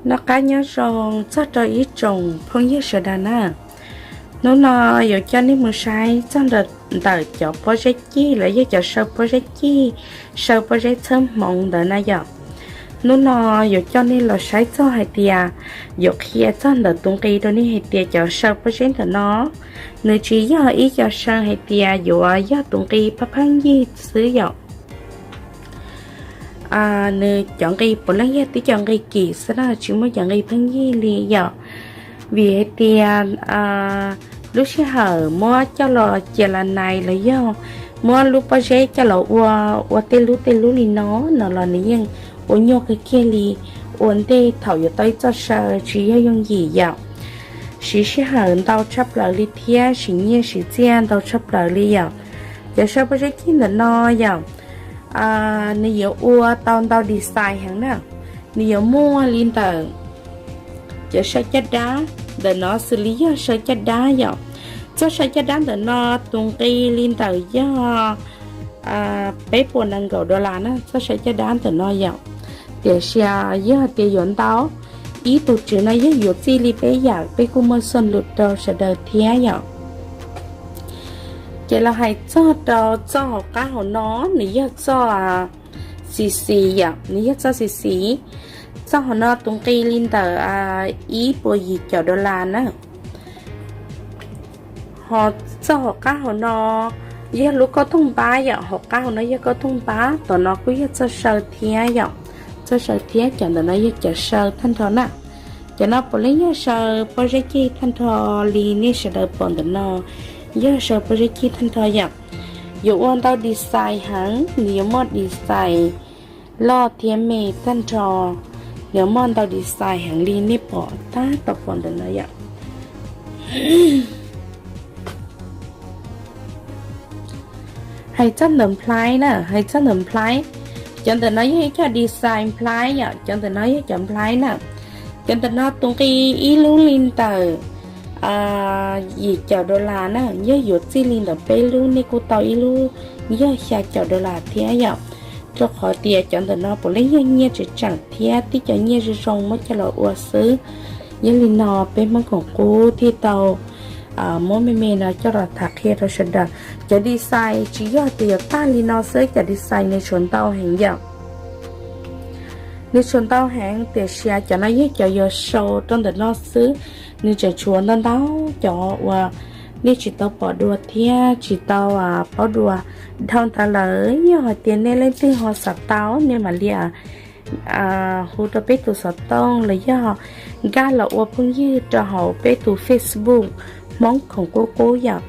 Noj qab nyob zoo txog rau ib tsoom phooj ywg sawv daws na. Hnub no yuav coj nej mus saib txog ntawm cov pob zeb cig los yog cov saw pob zeb cig, saw pob zeb txhawb hmoov ntawd na yom. Hnub no yuav coj nej los saib txog hais tias, yuav qhia txog ntawm tus nqi rau nej hais tias cov saw pob zeb ntawm no, nws tsis yog ib co saw hais tias yuav yog tus nqi pheej pheej yig xwb yom. Nws cov nqi puav leej yog tib cov nqi kim xwb na, tsis muaj cov nqi pheej yig li yom. Vim hais tias lub sij hawm muab coj los cia la nais los yog muab lub pob zeb coj los ua, ua tej lub tej lub li no no los nws yeej ua nyuaj kawg kiag li, ua ntej thaum yuav tau ib txoj saw tsis yog yooj yim yom. Siv sij hawm ntau tshaj plaws li thiab siv nyiaj siv txiaj ntau tshaj plaws li yom. Cov saw pob zeb cig ntawm no yom, nws yuav ua tau ntau design heev na. Nws yuav muaj li ntawm cov saw caj dab, ntawm no xws li yog saw caj dab yom. Txoj saw caj dab ntawm no tus nqi li ntawm yog peb puas nees nkaum dollar na, txoj saw caj dab ntawm no yom. Tiam sis yog tias yuav ntau, ib tus tswv no yog yuav txij li peb yam, peb kuj muaj xoj lus rau sawv daws thiab yom. Ces los hais txog rau txoj hauv qab hauv no, nws yog txoj xis xis yom, nws yog txoj xis xis. Txoj hauv no tus nqi li ntawm ib puas yim caum dollar na. Ho txoj hauv qab hauv no yog lub kauj tooj npab yom, hauv qab hauv no yog kauj tooj npab, tom no kuj yog txoj saw thiab yom. Txoj saw thiab, cov ntawm no yog cov saw tag nrho na. Cov no puav leej yog saw pob zeb cig tag nrho li nej sawv daws pom ntawm no, yog saw pob zeb cig tag nrho yom. Yuav ua ntau design heev, nws yuav muaj design loj thiab me tag nrho, nws yuav muaj ntau design heev li nej pom tab tom pom ntawm no yom. Hais txog ntawm nplhaib na, hais txog ntawm nplhaib, cov ntawm no yog ib co design nplhaib yom, cov ntawm no yog cov nplhaib na. Cov ntawm no tus nqi ib lub li ntawm yim caum dollar na, yog yuav txij li ntawm peb lub nej kuj tau ib lub yog xya caum dollar thiab yom. Rau qhov tias cov ntawm no puav leej yog nyiaj tseem tseem thiab tib co nyiaj zoo zoo muab coj los ua xwb. Yog li no peb Hmoob Koom Qub thiaj tau muab me me no coj los tham qhia rau sawv daws. Cov design tsis yog tias yuav tag li no xwb, cov design nws tshuav ntau heev yom. Nws tshuav ntau heev tiam sis cov no yog cov yuav show rau ntawm no xwb. Nws tseem tshuav ntau ntau cov uas nej tsis tau pom dua thiab tsis tau paub dua. Dhau ntawd lawm yog hais tias nej leej twg ho xav tau nej mam li hu rau peb tus xov tooj los yog nkag los ua phooj ywg rau hauv peb tus Facebook Hmoob Koom Qub Qub yom.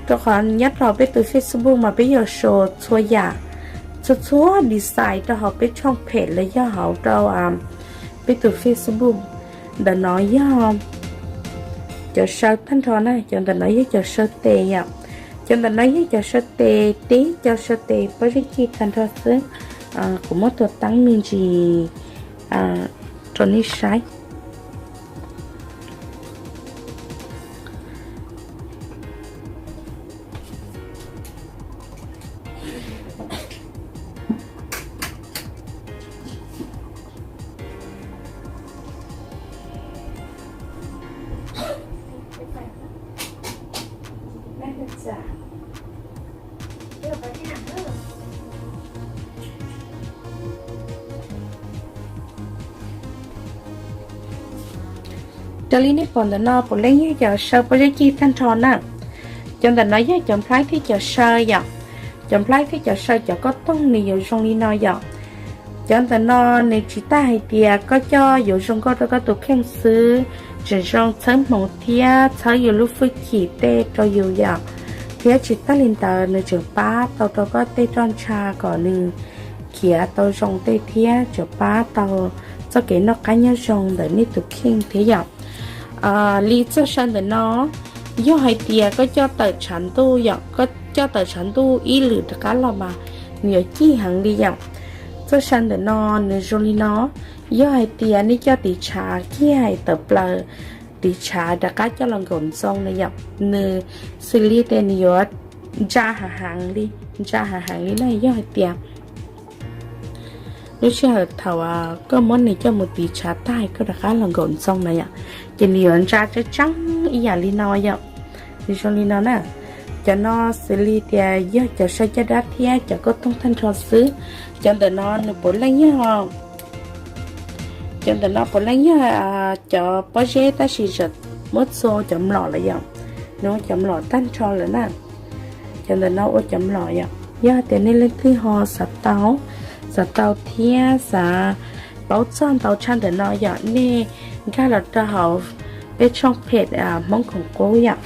Rau qhov nyob rau peb tus Facebook mas peb yuav show txhua yam, txhua txhua design rau hauv peb tshooj phem los yog hauv rau peb tus Facebook. Ntawm no yog cov saw tag nrho na, cov ntawm no yog cov saw tes yom. Cov ntawm no yog cov saw tes, tib cov saw tes pob zeb cig tag nrho xwb. Kuv muab tua teeb me ntsis rau nej saib. Raws li nej pom ntawm no puav leej yog cov saw pob zeb cig tag nrho na. Cov ntawm no yog cov nplhaib thiab cov saw yom. Cov nplhaib thiab cov saw cov kauj tooj nws yuav zoo li no yom. Cov ntawm no nws tsis tas hais tias koj coj yuav zoo nkauj rau koj tus kheej xwb, tseem zoo txhawb hmoov thiab txhawb yus lub hwj chim tej rau yus yom. Thiab tsis tas li ntawd nws tseem pab tau rau koj tej roj ntsha kom nws khiav tau zoo tej thiab tseem pab tau txoj kev noj qab nyob zoo ntawm nej tus kheej thiab yom. Li txoj saw ntawm no, yog hais tias koj coj tawm tshav ntuj yom, koj coj tawm tshav ntuj ib lwm rov qab los mas nws yuav cig heev li yom. Txoj saw ntawm no nws zoo li no, yog hais tias nej coj tiv tshav kiag tawm plaws, tiv tshav rov qab coj los nkaum ntxoo na yom, nws xws li tias nws yuav ntsa hav heev li, ntsa hav heev li na. Yog hais tias Lub sij hawm thaum koj muab nws coj mus tiv tshav tag koj rov qab los nkaum ntxoo na yom, ces nws yuav ntsa tseeb tseeb ib yam li no yom. Nws zoo li no na. Cov no xws li tias yog cov saw caj dab thiab cov kauj toog tag nrho xwb. Cov ntawm no nws puav leej yog, cov ntawm no puav leej yog cov pob zeb tab sis muab txua cov mlom lawm yom. Nws ua cov mlom tag nrho lawm na. Cov ntawm no ua cov mlom yom. Yog tias nej leej twg ho xav tau, xav tau thiab xav paub txog ntau tshaj ntawm no yom, nej nkag los rau hauv peb tshooj page Hmoob Khoom Qub yom.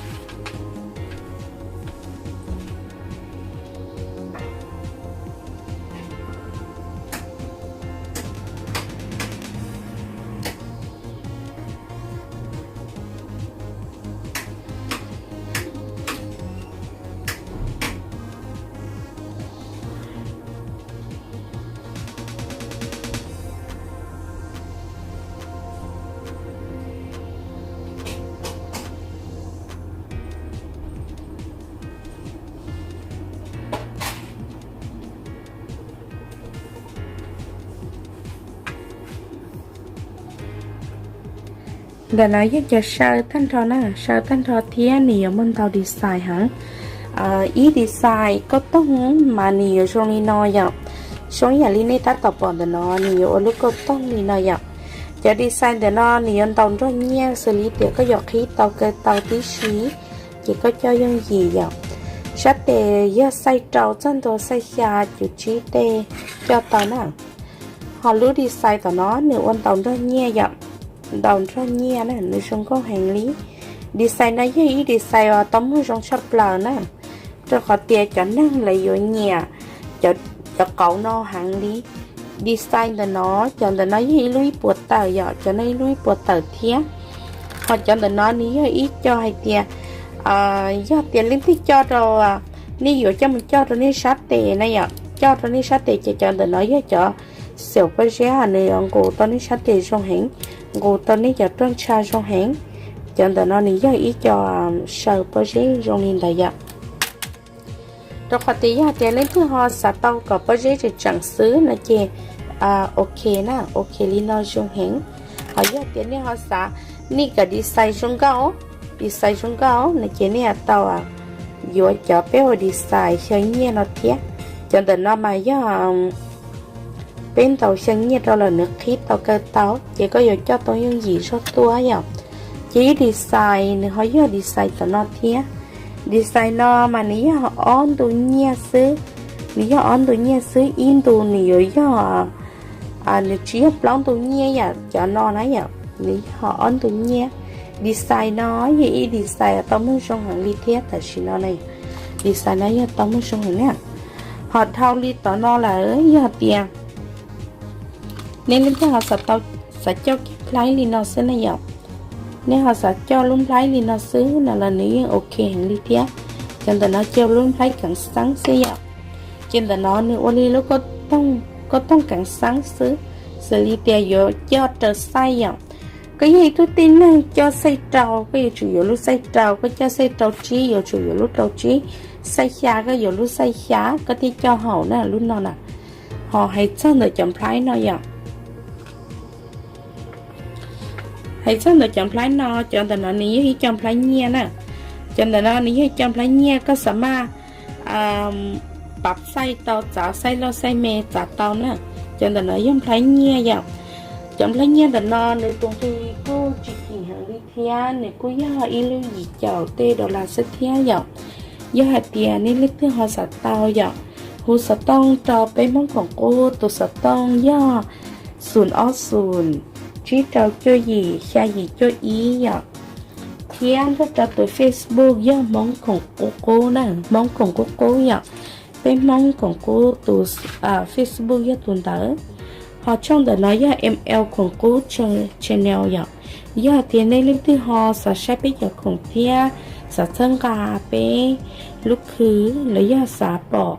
Ntawm no yog cov saw tag nrho na, saw tag nrho thiab nws yuav muaj ntau design heev. Ib design kauj toog mas nws yuav zoo li no yom, zoo ib yam li nej tab tom pom ntawm no, nws yuav ua lub kauj toog li no yom. Cov design ntawm no nws yuav ntaus nrog nyiaj xws li tias koj yuav qhib tau kaw tau tib si, ces koj coj yooj yim yom. Sab tes yog xaij rau txog ntua xaij xya cuv tsib tej coj tau na. Ho lub design tom no nws ua ntaus nrog nyiaj yom, ntaus nrog nyiaj na, nws zoo nkauj heev li. Design no yog ib design uas tau muag zoo tshaj plaws na, rau qhov tias cov neeg lawv yuav nyiam cov qauv no heev li. Design ntawm no, cov ntawm no yog ib lub ib puas tawm yom, cov no ib lub ib puas tawm thiab. Ho cov ntawm no nws yog ib co hais tias, yog tias leej twg coj rau, nej yuav coj mus coj rau nej sab tes na yom, coj rau nej sab tes ces cov ntawm no yog cov xyaum pob zeb nws yuav nqus tau nej sab tes zoo heev, nqus tau nej cov ruaj ntsha zoo heev. Cov ntawm no nws yog ib co saw pob zeb zoo li ntawd yom. Rau qhov tias yog tias leej twg ho xav tau kom pob zeb tseem tseem xwb no ces ok na, ok li no zoo heev. Ho yog tias nej ho xav nej kom design zoo nkauj, design zoo nkauj no ces nej tau yuav cov peb ua design xyaw nyiaj no thiab. Cov ntawm no mas yog peb ntaus xyaw nyiaj rau lawm nws qhib tau kaw tau ces koj yuav coj tau yooj yim zog tuaj yom. Ces ib design nws ho yog design tom no thiab. Design no mas nws yog ob ntu nyiaj xwb, nws yog ob ntu nyiaj xwb, ib ntu nws yuav yog, nws tsis yog plaub ntu nyiaj yom, cov no na yom, nws yog ob ntu nyiaj. Design no yog ib design tau muag zoo heev li thiab tam sim no na. Design no yog tau muag zoo heev na. Ho dhau li tom no lawm yog tias nej leej twg ho xav tau, xav coj kiag plhaib li no xwb na yom. Nej ho xav coj lub plhaib li no xwb no los nws yeej ok heev li thiab. Cov ntawm no coj lub plhaib keev xeeb xwb yom. Ces ntawm no nws ua li lub kauj toog keev xeeb xwb, xws li tias yuav coj raws xaij yom. Koj yog ib tug tib neeg coj xaij rau, koj yuav tsum yuav lub xaij rau, koj coj xaij rau tsib yuav tsum yuav lub rau tsib, xaij xya koj yuav lub xaij xya, koj thiaj coj haum na lub no na. Ho hais txog ntawm cov plhaib no yom, hais txog ntawm cov plhaib no, cov ntawm no nws yog ib co plhaib nyiaj na. Cov ntawm no nws yog ib co plhaib nyiaj, koj xav maj pab xaij tau, txav xaij loj xaij me txav tau na. Cov ntawm no yog plhaib nyiaj yom. Cov plhaib nyiaj ntawm no nws tus nqi kuj tsis kim heev li thiab, nws kuj yog ib lub yim caum tej dollar xwb thiab yom. Yog hais tias nej leej twg ho xav tau yom, hu xov tooj rau peb Hmoob Khoom Qub, tus xov tooj yog xoom ob xoom, tsib rau cuaj yim, xya yim cuaj ib yom. Thiab nrog rau tus Facebook yog Hmoob Khoom Qub Qub na, Hmoob Khoom Qub Qub yom. Peb Hmoob Khoom Qub tus Facebook yog tus ntawd. Ho tshooj ntawm no yog M L Khoom Qub Channel yom. Yog tias nej leej twg ho xav saib peb cov khoom thiab xav txhawb nqa peb lub khw los yog xav pom,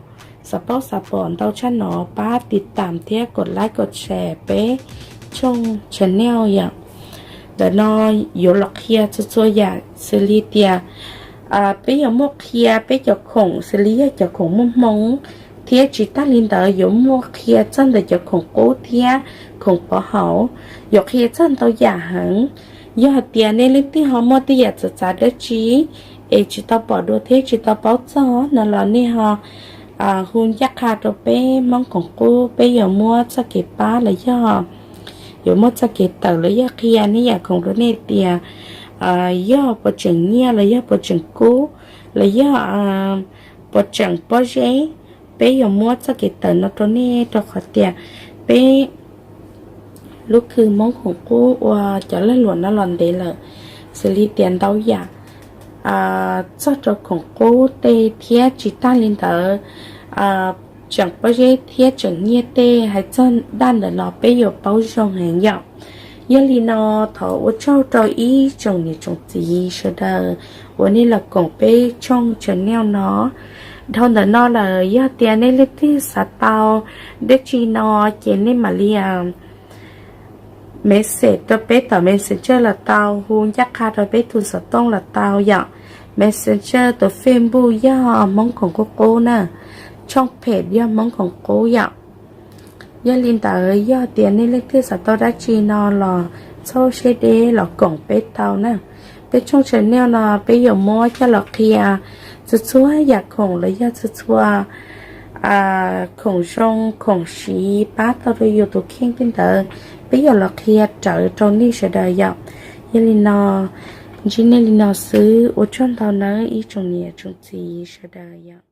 xav paub xav pom ntau tshaj no pab tiv tam thiab kom like kom share peb tshooj channel yom. Ntawm no yuav los qhia txhua txhua yam xws li tias peb yuav muaj qhia peb cov khoom xws li yog cov khoom muaj hmoo Thiab tsis tas li ntawd yuav muaj qhia txog ntawm cov khoom qub thiab khoom pov haum, yuav qhia txog ntau yam heev. Yog hais tias nej leej twg ho muaj tej yam txawv txav dab tsi es tsis tau pom dua thiab tsis tau paub txog no los nej ho hu ncaj qha rau peb Hmoob Khoom Qub, peb yuav muab txoj kev pab los yog yuav muab txoj kev tawm los yog qhia nej yam khoom rau nej tias yog puas tseem nyiaj los yog puas tseem kub los yog puas tseem pob zeb, peb yuav muab txoj kev tawm no rau nej rau qhov tias peb lub khw Hmoob Khoom Qub ua cov lag luam no los ntev lawm, xws li tias ntau yam txog rau khoom qub tej thiab tsis tas li ntawd tseem pob zeb thiab tseem nyiaj tej, hais txog dab ntawm no peb yuav paub zoo heev yom. Yog li no, thov ua tsaug rau ib tsoom niam tsoom txiv sawv daws uas nej los koom peb tshooj channel no. Dhau ntawm no lawm yog tias nej leej twg xav tau dab tsi no ces nej mam li message rau peb tom Messenger los tau, hu ncaj qha rau peb tus xov tooj los tau yom. Messenger tus Facebook yog Hmoob Khoom Qub Qub na, tshooj page yog Hmoob Khoom Qub yom. Yog li ntawd yog tias nej leej twg xav tau dab tsi no los txhob siab deb los koom peb tau na. Peb tshooj channel no peb yuav muab coj los qhia txhua txhua yam khoom los yog txhua txhua khoom zoo khoom siv pab tau rau yus tus kheej tej ntawd, peb yuav los qhia rawv rau nej sawv daws yom. Yog li no, ntsib nej li no xwb, ua tsaug ntau nawb ib tsoom niam tsoom txiv sawv daws yom.